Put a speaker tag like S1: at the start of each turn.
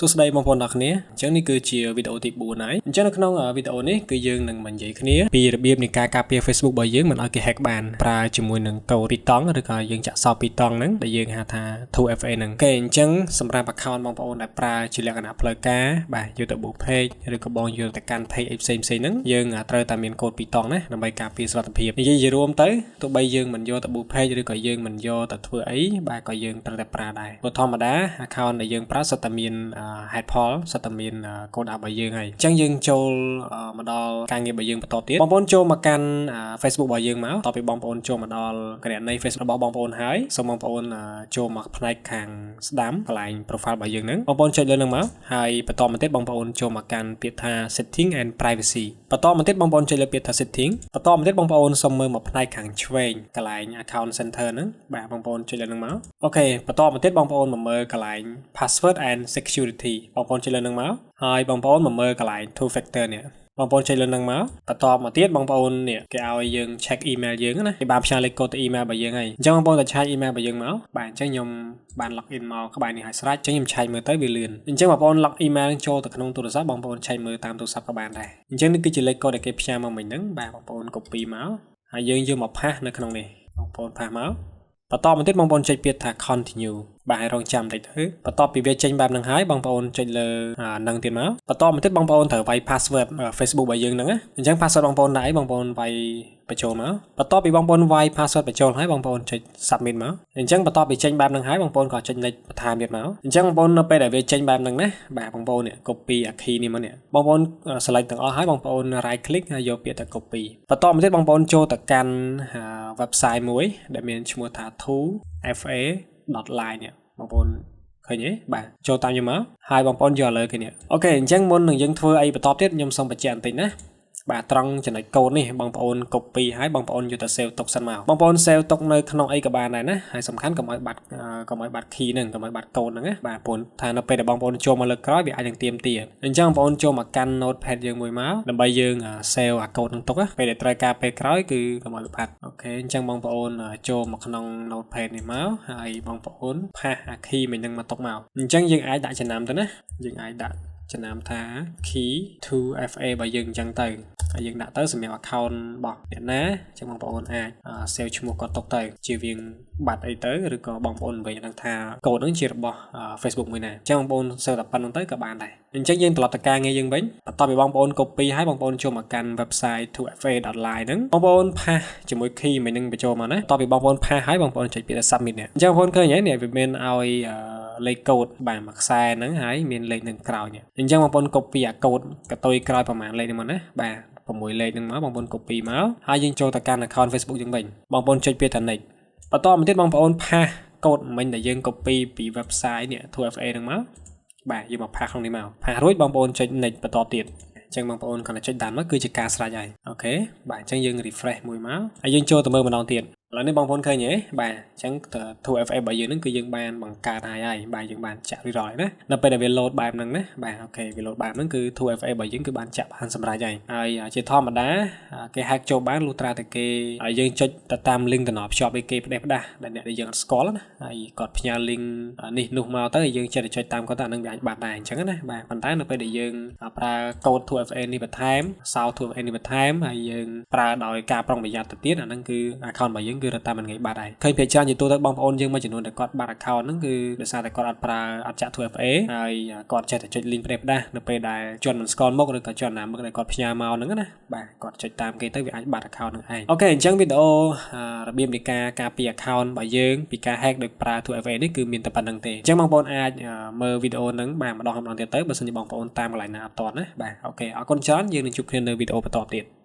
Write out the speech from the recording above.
S1: សួស្តីបងប្អូនទាំងអស់គ្នាអញ្ចឹងនេះគឺជាវីដេអូទី4ហើយអញ្ចឹងនៅក្នុងវីដេអូនេះគឺយើងនឹងមកនិយាយគ្នាពីរបៀបនៃការការពារ Facebook របស់យើងមិនឲ្យគេ hack បានប្រើជាមួយនឹងកូដពីរតង់ឬក៏យើងចាក់សោពីរតង់ហ្នឹងដែលយើងហៅថា 2FA ហ្នឹង OK អញ្ចឹងសម្រាប់ account បងប្អូនដែលប្រើជាលក្ខណៈផ្លូវការបាទយកទៅ boost page ឬក៏បងយកទៅកាន់ page អីផ្សេងផ្សេងហ្នឹងយើងត្រូវតែមានកូដពីរតង់ណាដើម្បីការពារសុវត្ថិភាពនិយាយជារួមទៅទោះបីយើងមិនយកទៅ boost page ឬក៏យើងមិនយកទៅធ្វើអីបាទក៏យើងត្រូវតែប្រើដែរព្រោះធម្មតា account ដែលយើងប្រើសុទ្ធតែមានហេតុផលសុទ្ធតែមានកូដរបស់យើងហើយអញ្ចឹងយើងចូលមកដល់ការងាររបស់យើងបន្តទៀតបងប្អូនចូលមកកាន់ Facebook របស់យើងមកតទៅពីបងប្អូនចូលមកដល់គណនី Facebook របស់បងប្អូនហើយសូមបងប្អូនចូលមកផ្នែកខាងស្ដាំកន្លែង profile របស់យើងហ្នឹងបងប្អូនចុចលើហ្នឹងមកហើយបន្តមកទៀតបងប្អូនចូលមកកាន់ពាក្យថា setting and privacy បន្តមកទៀតបងប្អូនចុចលើពាក្យថា setting បន្តមកទៀតបងប្អូនសូមមើលមកផ្នែកខាងឆ្វេងកន្លែង account center ហ្នឹងបាទបងប្អូនចុចលើហ្នឹងមក OK បន្តមកទៀតបងប្អូនមកមើលកន្លែង password and security បងប្អូនចុចលើហ្នឹងមកហើយបងប្អូនមកមើលកន្លែង two factor នេះបងប្អូនចុចលើហ្នឹងមកបន្តមកទៀតបងប្អូននេះគេឲ្យយើង check email យើងណាគេបានផ្ញើលេខកូដទៅ email របស់យើងហើយអញ្ចឹងបងប្អូនទៅឆែក email របស់យើងមកបាទអញ្ចឹងខ្ញុំបាន log in មកក្បែរនេះហើយស្រេចអញ្ចឹងខ្ញុំឆែកមើលទៅវាលឿនអញ្ចឹងបងប្អូន log email ចូលទៅក្នុងទូរស័ព្ទបងប្អូនឆែកមើលតាមទូរស័ព្ទក៏បានដែរអញ្ចឹងនេះគឺជាលេខកូដដែលគេផ្ញើមកមិញហ្នឹងបាទបងប្អូន copy មកហើយយើងយកមក paste នៅក្នុងនេះបងប្អូន paste មកបន្តមកទៀតបងប្អូនចុចពាក្យថា continue បាទឲ្យរងចាំតិចទៅបន្ទាប់ពីវាចេញបែបហ្នឹងហើយបងប្អូនចុចលើនឹងទៀតមកបន្តមកទៀតបងប្អូនត្រូវវាយ password Facebook របស់យើងហ្នឹងណាអញ្ចឹង password បងប្អូនដាក់អីបងប្អូនវាយបញ្ចូលមកបន្ទាប់ពីបងប្អូនវាយ password បញ្ចូលហើយបងប្អូនចុច submit មកអញ្ចឹងបន្ទាប់ពីចេញបែបហ្នឹងហើយបងប្អូនក៏ចុច next បន្ថែមទៀតមកអញ្ចឹងបងប្អូននៅពេលដែលវាចេញបែបហ្នឹងណាបាទបងប្អូននេះ copy អា key នេះមកនេះបងប្អូន select ទាំងអស់ហើយបងប្អូន right click ហើយយកពាក្យថា copy បន្តមកទៀតបងប្អូនចូលទៅកាន់ website មួយដែលមានឈ្មោះថា 2fa.line នេះបងប្អូនឃើញទេបាទចូលតាមខ្ញុំមកហើយបងប្អូនយកលើគេនេះ OK អញ្ចឹងមុននឹងយើងធ្វើអីបន្តទៀតខ្ញុំសូមបញ្ជាក់បន្តិចណាបាទត្រង់ចំណុចកូដនេះបងប្អូន copy ហើយបងប្អូនយកទៅ save ទុកសិនមកបងប្អូន save ទុកនៅក្នុងអីក៏បានដែរណាហើយសំខាន់កុំឲ្យបាត់កុំឲ្យបាត់ key ហ្នឹងកុំឲ្យបាត់កូដហ្នឹងណាបាទព្រោះថានៅពេលដែលបងប្អូនចូលមកលើក្រោយវាអាចនឹងទៀមទាអញ្ចឹងបងប្អូនចូលមកកាន់ notepad យើងមួយមកដើម្បីយើង save អាកូដហ្នឹងទុកពេលដែលត្រូវការពេលក្រោយគឺកុំឲ្យបាត់ OK អញ្ចឹងបងប្អូនចូលមកក្នុង notepad នេះមកហើយបងប្អូន paste អា key មិញហ្នឹងមកទុកមកអញ្ចឹងយើងអាចដាក់ចំណាំទៅណាយើងអាចដាក់ចំណាំថា key 2FA របស់យើងអញ្ចឹងទៅហើយយើងដាក់ទៅសម្រាប់ account របស់អ្នកណាអញ្ចឹងបងប្អូនអាច save ឈ្មោះគាត់ទុកទៅជាវាងបាត់អីទៅឬក៏បងប្អូនវិញដឹងថាកូដហ្នឹងជារបស់ Facebook មួយណាអញ្ចឹងបងប្អូន save តែប៉ុណ្្នឹងទៅក៏បានដែរអញ្ចឹងយើងត្រឡប់ទៅការងារយើងវិញបន្ទាប់ពីបងប្អូន copy ហើយបងប្អូនចូលមកកាន់ website 2fa.live ហ្នឹងបងប្អូន paste ជាមួយ key មួយនឹងបញ្ចូលមកណាបន្ទាប់ពីបងប្អូន paste ហើយបងប្អូនចុចពាក្យថា submit នេះអញ្ចឹងបងប្អូនឃើញហើយនេះវាមានឲ្យលេខកូដបាទមួយខ្សែហ្នឹងហើយមានលេខនឹងក្រោយនេះអញ្ចឹងបងប្អូន copy អាកូដកតុយក្រោយប្រហែលលេខហ្នឹងមកណាបាទ6លេខហ្នឹងមកបងប្អូន copy មកហើយយើងចូលទៅកាន់ account Facebook យើងវិញបងប្អូនចុចពាក្យថា next បន្តមកទៀតបងប្អូន paste កូដមិញដែលយើង copy ពី website នេះ 2FA ហ្នឹងមកបាទយើងមក paste ក្នុងនេះមក paste រួចបងប្អូនចុច next បន្តទៀតអញ្ចឹងបងប្អូនគ្រាន់តែចុច done មកគឺជាការស្រេចហើយ OK បាទអញ្ចឹងយើង refresh មួយមកហើយយើងចូលទៅមើលម្ដងទៀតឥឡូវនេះបងប្អូនឃើញទេបាទអញ្ចឹង 2FA របស់យើងហ្នឹងគឺយើងបានបង្កើតហើយហើយបាទយើងបានចាក់រួចរាល់ហើយណានៅពេលដែលវា load បែបហ្នឹងណាបាទ OK វា load បែបហ្នឹងគឺ 2FA របស់យើងគឺបានចាក់បានសម្រេចហើយហើយជាធម្មតាគេ hack ចូលបានលុះត្រាតែគេហើយយើងចុចទៅតាម link តំណភ្ជាប់ឲ្យគេផ្ដេសផ្ដាស់ដែលអ្នកដែលយើងអត់ស្គាល់ណាហើយគាត់ផ្ញើ link នេះនោះមកទៅយើងចេះតែចុចតាមគាត់ទៅអានឹងវាអាចបាត់ដែរអញ្ចឹងណាបាទប៉ុន្តែនៅពេលដែលយើងប្រើកូដ 2FA នេះបន្ថែមសោ 2FA នេះបន្ថែមហើយយើងប្រើដោយការប្រុងប្រយ័ត្នទៅទៀតអាហ្នឹងគឺ account របស់យើងគឺរត់តាមមិនងាយបាត់ហើយឃើញភាគច្រើនជាទូទៅបងប្អូនយើងមួយចំនួនដែលគាត់បាត់ account ហ្នឹងគឺដោយសារតែគាត់អត់ប្រើអត់ចាក់ 2FA ហើយគាត់ចេះតែចុច link ផ្ដេសផ្ដាស់នៅពេលដែលជនមិនស្គាល់មុខឬក៏ជនណាមុខដែលគាត់ផ្ញើមកហ្នឹងណាបាទគាត់ចុចតាមគេទៅវាអាចបាត់ account ហ្នឹងឯង OK អញ្ចឹងវីដេអូរបៀបនៃការការពារ account របស់យើងពីការ hack ដោយប្រើ 2FA នេះគឺមានតែប៉ុណ្្នឹងទេអញ្ចឹងបងប្អូនអាចមើលវីដេអូហ្នឹងបាទម្ដងម្ដងទៀតទៅបើសិនជាបងប្អូនតាមកន្លែងណាអត់ទាន់ណាបាទ OK អរគុណច្រើនយើងនឹងជួបគ្នានៅវីដេអូបន្តទៀត។